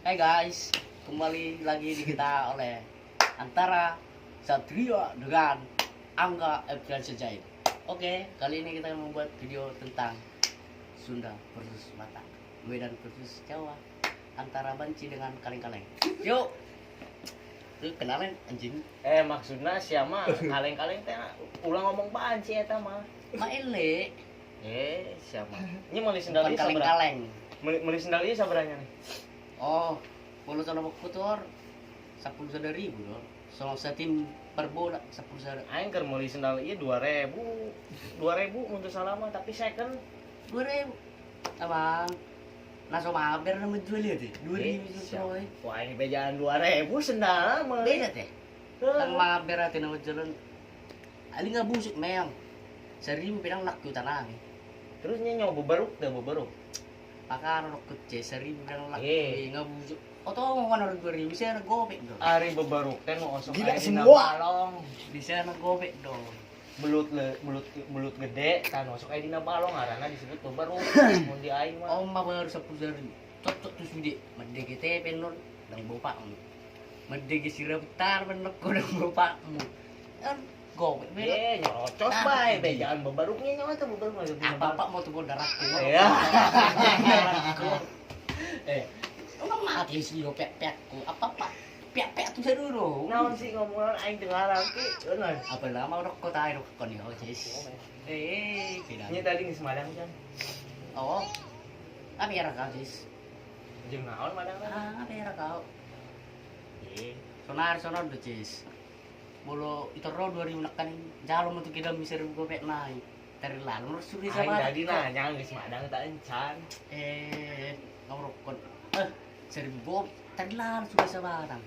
Hai guys, kembali lagi di kita oleh antara Satria dengan Angga Efriansyah Zain. Oke, kali ini kita membuat video tentang Sunda versus Batak, Medan versus Jawa, antara banci dengan kaleng-kaleng. Yuk, lu kenalin, anjing. Eh, maksudnya siapa kaleng-kaleng teh ulah ngomong banci eta mah. Maele, Eh, siapa? Ini meuli sendal bukan ieu sabaraha? kaleng-kaleng. Meuli sendal ieu sabaranya nih? Oh, kalau sono kotor, 10.000 loh. Soal setim per bola 10.000. Aing keur meuli sendal ieu 2000. 2000 mun teu salah mah, tapi second. 2000. Abang, nah sama hampir nama jual ya teh. 2000 Eh, itu. Wah, ini bejaan 2000 sendal meuli. Beda teh. Ang mga pera tinawad jalan. Ali nga busuk mayang. 1000 pinang lakyo tanang. Terus nya nyoba beberuk teh beberuk. Paka rokot je 1000 pinang lakyo Eh. nga busuk. Oto mo kan 2000 siya nagopek do. Ari beberuk teh nu osok Gila aya dina semua. balong. Di siya nagopek do. Belut le, belut belut gede kan osok aya dina balong ngaranna disebut beberuk mun di aing mah. Om baru 10.000. Cocok tu sude. Mendege teh penon dang bapakmu. Mendege siraputar penok ko dang bapakmu. Kan gopek beda. Eh, nyerocos Nah, bae bejaan beberuknya nyawa teh beberuk mah dina Apa balong. pak mau tuh darahku? Iya. Darahku. Eh, emang mati sih lo pek pekku. Apa pak? Pek pek tuh saya dulu. Naon sih ngomongan aing teu ngarti. Bener. Apa lama rokok tayo rokok nih, oh jis. Eh, beda. Nya tadi geus madang kan. Oh, apa ya kau jis? Jeung naon madang kan? Ah, apa ya kau? Eh, Sonar sonar do jis. Bolo itu ro 2000 nakan jalo mo tuh kita misir gue pek naik. Terlalu sudah aing sama. tadi nanya geus madang tak encan. Eh, ngorokon. Eh, 1000 terlalu sudah sebarang.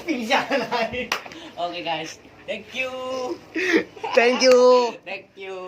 Pingsan aing. Oke guys, thank you. Thank you. Thank you.